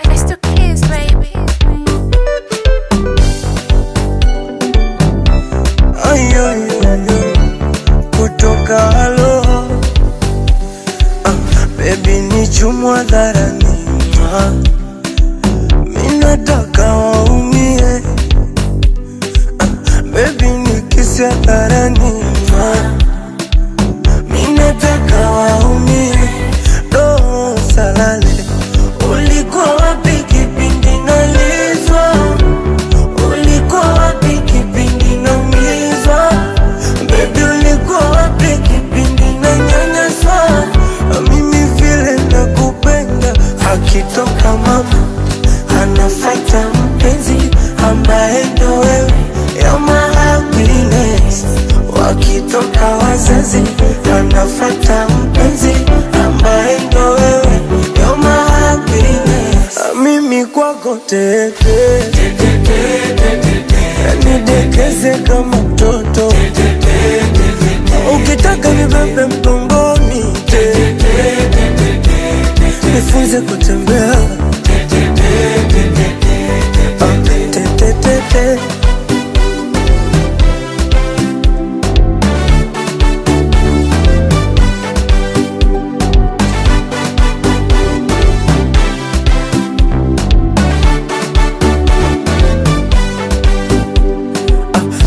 It's the kids, baby. Ay, ay, ay, ay. Kutoka halo baby ni chumwa dharani, mimi nataka waumie, baby ni kisi hadharani, mimi nataka waumie. Do salale, ulikuwa wapi kipindi nalizwa? Ulikuwa wapi kipindi naumizwa? Baby ulikuwa wapi kipindi nanyanyaswa? Mimi vile nakupenda. Akitoka mama anafuata mpenzi ambaye ndo wewe, you're my happiness. Wakitoka wazazi anafuata mpenzi ambaye ndo wewe, you're my happiness. Mimi kwako tete, nidekeze kama mtoto, ukitaka nibebe mgongoni, nifunze kutembea, te te te.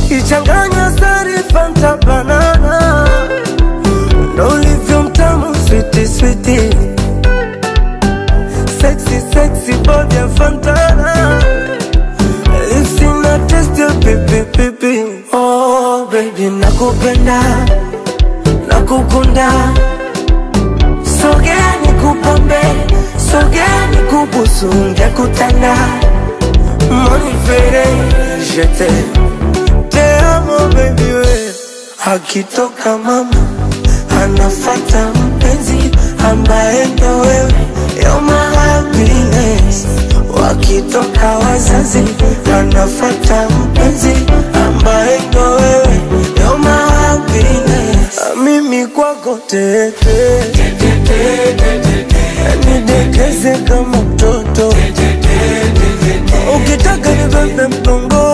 Ichanganya sari Fanta banana, ndo ulivyo mtamu sweetie sweetie, sexy sexy body ya Fantana, lips ina taste ya pipi pipi. Oh baby nakupenda, nakukunda, sogea nikupambe, sogea nikubusu, ngekutanda monifere jete te amo baby we. Akitoka mama anafuata mpenzi ambaye ndo wewe, you're my happiness. Wakitoka wazazi anafuata mpenzi ambaye ndo wewe, you're my happiness. Mimi kwako tete, nidekeze kama mtoto, ukitaka nibebe mgongoni.